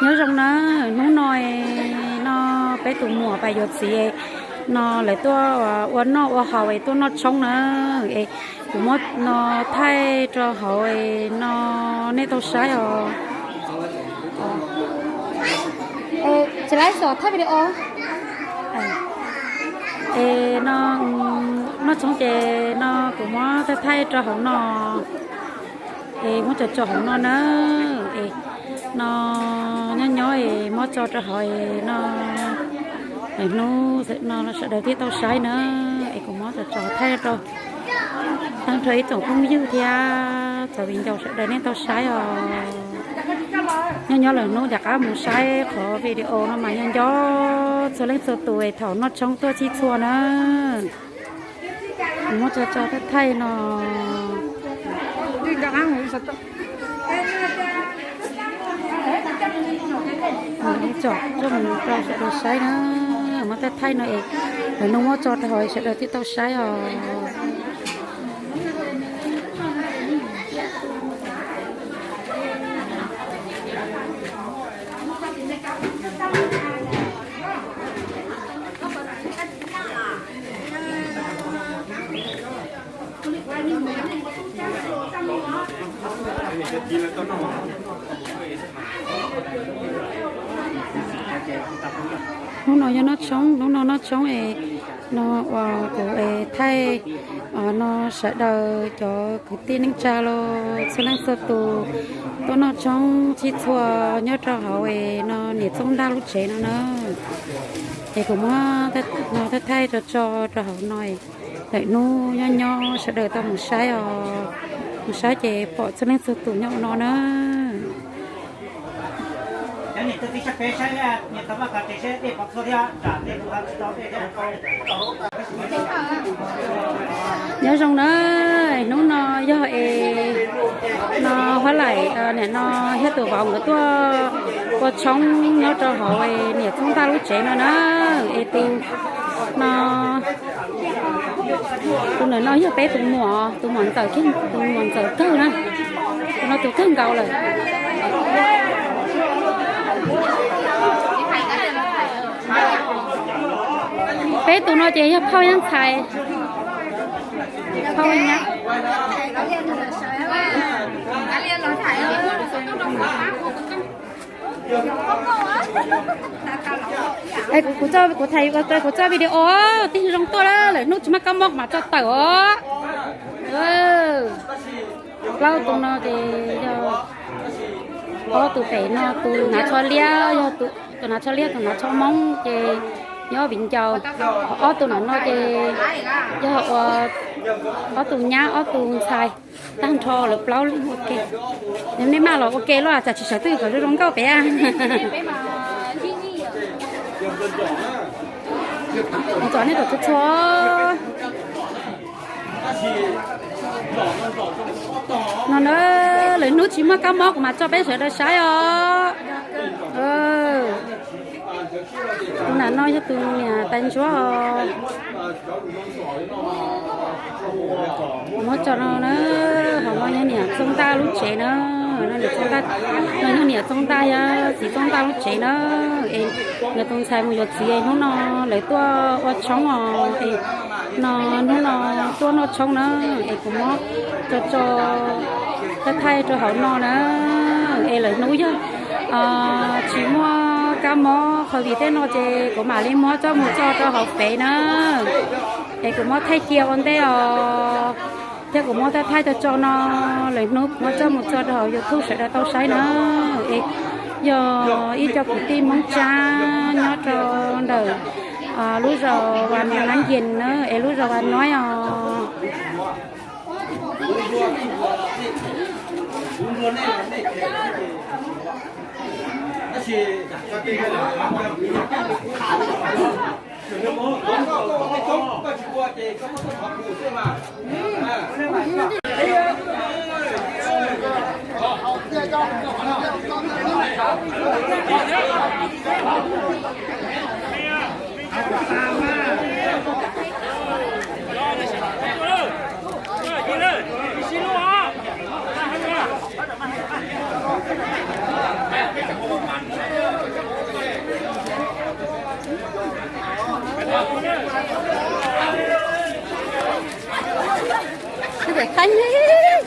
Nyob zoo na, hnub no no peb tus muam pais yuav txiv no lawv tuaj ua noj ua haus es tuaj noj tshoob na, es kuv muab no thaij rau hauv no nej tau saib os. Tsis laib xom thaij video. Es no noj tshoob ces no kuv muab thaij thaij rau hauv no, es muab tso tso hauv no na, es no nyob nyob es muab tso rau hauv no, hnub no sawv daws thiaj tau saib na, es kuv muab tso tso thaij rau tag nrho ib tsoom phooj ywg thiab cov viv ncaus sawv daws nej tau saib os. Nyob nyob lwm hnub rov qab mus saib qhov video no mas nyob nco txhua leej txhua tus es thaum noj tshoob tuaj txhij txhua na. Muab tso tso thaij thaij no. Tso tso mus rau sawv daws saib na. Muab thaij thaij no es lawv no muab tso rau hauv sawv daws thiaj tau saib os. Hnub no yog noj tshoob, hnub no noj tshoob es no uas kuv es thaij no sawv daws cov kwv tij neej tsa los txhua leej txhua tus tuaj noj tshoob txhij txhua nyob rau hauv es no niam Txooj Ntaj lub tsev no na. Es kuv muab no thaij thaij tso tso rau hauv no, lwm hnub nyob nyob sawv daws tau mus saib os, mus saib ces pom txhua leej txhua tus nyob ua no na. Nyob zoo na, hnub no yog es no Huab Laim nim no yog tus vauv nkawd tuaj ua tshoob nyob rau hauv niam Txooj Ntaj lub tsev no na, es tus no tus ntawm no yog peb tus muam, tus muam ntxawm, tus muam ntxawm kawg na, tus no tus kawg nkaus lawm. Peb tus no ces yog phauj nyab ntxhais, phauj nyab. Kuv, kuv tso, kuv thaij, kuv tso video, tig zoo tuaj lawm, lwm hnub tsis muaj kab mob kuv mam tso tawm os. Plaub tus no ces yog ob tus pem no, tus hnav tsho liab yog tus hnav tsho liab, tus hnav tsho hmoob ces yog viv ncaus. Ob tus no no ces yog ua ob tus nyab ob tus ntxhais. Tag nrho lawv plaub leeg ua ke. Nej maj los ua ke los tsam tsis sawv twj kom zoo zoo nkauj pem. Txom nej kom txhua txhua no na, lwm hnub tsis muaj kab mob kuv mam tso peb sawv daws saib os. Tus nam no yog tus niam tais ntsuab os. Muab tso no na, ho no yog niam Txooj Ntaj lub tsev na, no niam Txooj Ntaj, no yog niam Txooj Ntaj yog txiv Txooj Ntaj lub tsev na. Es nkawd tus ntxhais mus yuav txiv hnub no lawv tuaj ua tshoob os, es no hnub no tuaj noj tshoob na, es kuv muab tso tso thaij thaij rau hauv no na. Es lwm hnub yog tsis muaj kab mob COVID tej no ces kuv mam li muab coj mus tso rau hauv fev na. Es kuv muab thaij cia ua ntej os, thiab kuv muab thaij thaij tso tso no, lwm hnub kuv muab coj mus tso rau hauv YouTube sawv daws tau saib na. Es yog ib co kwv tij Hmoob Tsab nyob rau ntawm lub zos Vas Nab Yes na, es lub zos Vas Noib os. Sib pem khaib.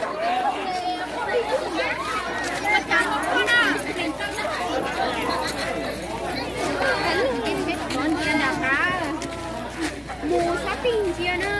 Mus sab tig ntsia na.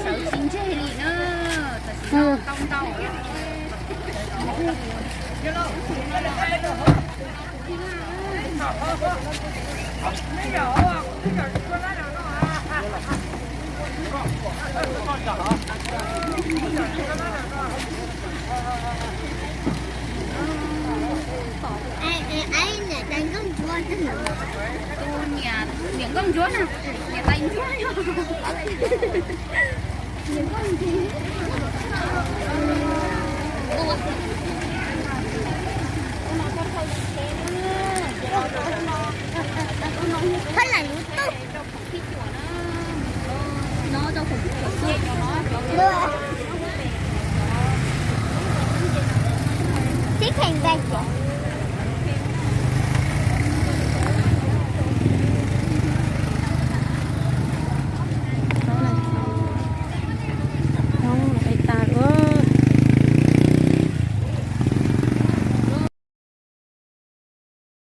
Sawv tsis ntseg li na, tam sim no tau ntau. Tus niam, niam nkauj ntsuab na, niam tais ntsuab.